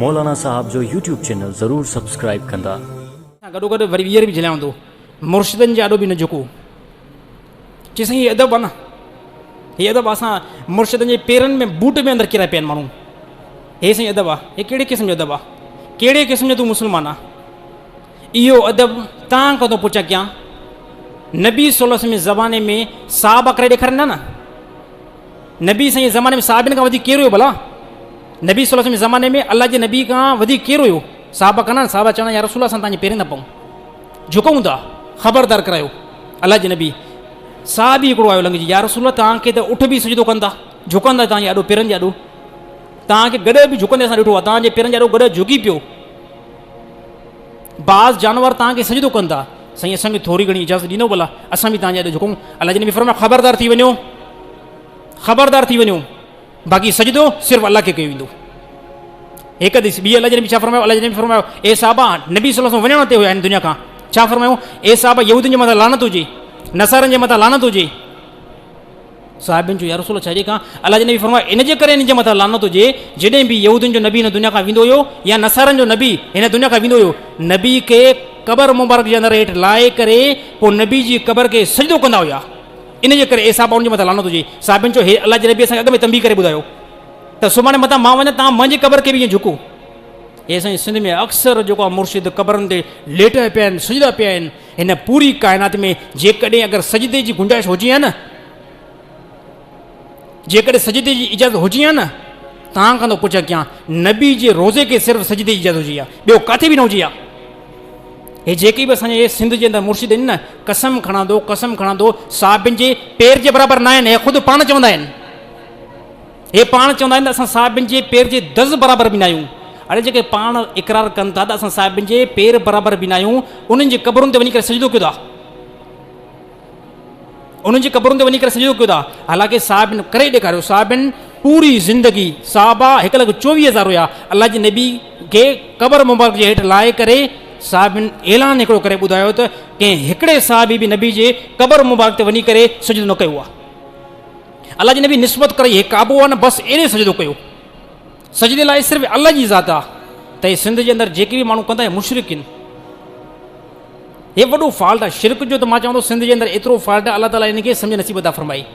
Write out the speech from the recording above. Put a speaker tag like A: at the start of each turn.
A: مولانا صاحب جو YouTube channel ضرور سبسڪرائيب ڪندا.
B: سان گڏوگڏ وري ٻيهر به جهليان ٿو مرشدن جي آڏو به نه جهڪو. چي سائين هي ادب آ نه، هي ادب آ، اسان مرشدن جي پيرن ۾ بوٽ ۾ اندر ڪيرائي پيا آهن ماڻهو، هي سائين ادب آ، هي ڪهڙي قسم جو ادب آ، ڪهڙي قسم جو تون مسلمان آ، اهو ادب تان کان ٿو پڇا ڪيان، نبي صلي الله عليه وسلم جي زماني ۾ صحابه ڪري ڏيکارين ها نه، نبي سائين جي زماني ۾ صحابين کان وڌيڪ ڪير هيو ڀلا؟ نبي صلي الله عليه وسلم جي زماني ۾ الله جي نبي کان وڌيڪ ڪير هيو؟ صحابه ڪندا صحابه چوندا يا رسول الله اسان تان جي پيرين ٿا پئون، جهڪون ٿا، خبردار ڪرايو الله جي نبي. صحابي هڪڙو آيو لنگهجي، يا رسول الله توهان کي ته اٺ به سجدو ڪن ٿا، جهڪن ٿا توهان جي آڏو پيرن جي آڏو، توهان کي گڏهه به جهڪندي اسان ڏٺو آهي، توهان جي پيرن جي آڏو گڏهه جهڪي پيو، بعض جانور توهان کي سجدو ڪن ٿا، سائين اسان کي ٿوري گهڻي اجازت ڏيندو ڀلا اسان به توهان جي آڏو جهڪون. الله جي نبي فرمايو خبردار ٿي وڃو، خبردار ٿي وڃو، باقي سجدو صرف الله کي ڪيو ويندو. هڪ حديث ٻي الله جي نبي ڇا فرمايو؟ الله جي نبي فرمايو اي صحابه، نبي صلي الله عليه وسلم وڃڻ تي هيا هن دنيا کان، ڇا فرمايو؟ اي صحابه يهودين جي مٿان لعنت هجي، نصارن جي مٿان لعنت هجي. صحابين چيو يا رسول الله ڇا جي کان؟ الله جي نبي فرمايو ان جي ڪري ان جي مٿان لعنت هجي جڏهن به يهودين جو نبي هن دنيا کان ويندو هيو يا نصارن جو نبي هن دنيا کان ويندو هيو، نبي کي قبر مبارڪ جي اندر هيٺ لاهي ڪري پوء نبي جي قبر کي سجدو ڪندا هيا، ان جي ڪري اي صحابه ان جي مٿان لعنت هجي. صحابين چيو هي الله جي نبي اسان کي اڳ ۾ تنبيهه ڪري ٻڌايو ته سڀاڻي متان مان وڃان توهان منهنجي قبر کي به ائين جهڪو. هي سائين سنڌ ۾ اڪثر جيڪو آهي مرشد قبرن تي ليٽيا پيا آهن، سجدا پيا آهن. هن پوري ڪائنات ۾ جيڪڏهن اگر سجدي جي گنجائش هجي ها نه، جيڪڏهن سجدي جي اجازت هجي ها نه، توهان کان ٿو پڇا ڪيان نبي جي روزي کي صرف سجدي جي اجازت هجي ها، ٻيو ڪاٿي به نه هجي ها. هي جيڪي به اسان جي سنڌ جي اندر مرشد آهن نه، قسم کڻان ٿو، قسم کڻان ٿو، صحابين جي پير جي برابر نه آهن. هي خود پاڻ چوندا آهن، هي پاڻ چوندا آهن ته اسان صحابين جي پير جي دز برابر به نه آهيون. اڙي جيڪي پاڻ اقرار ڪن ٿا ته اسان صحابين جي پير برابر به نه آهيون، انهن جي قبرن تي وڃي ڪري سجدو ڪيو ٿا، انهن جي قبرن تي وڃي ڪري سجدو ڪيو ٿا. حالانڪه صحابين ڪري ڏيکاريو، صحابين پوري زندگي، صحابه 1,24,000 هيا، الله جي نبي کي قبر مبارڪ جي هيٺ لاهي ڪري صحابين اعلان هڪڙو ڪري ٻڌايو ته ڪنهن هڪڙي صحابي به نبي جي قبر مبارڪ تي وڃي ڪري سجدو نه ڪيو آهي. الله جي نبي نسبت ڪري هي ڪعبو آهي نه، بس ايڏي سجدو ڪيو. سجدي لاء صرف الله جي ذات آهي. ته هي سنڌ جي اندر جيڪي به ماڻهو ڪندا اهي مشرڪ آهن. هي وڏو فالٽ آهي شرڪ جو، ته مان چوان ٿو سنڌ جي اندر ايترو فالٽ آهي، الله تعاليٰ ان کي سمجهه نصيب عطا فرمائي.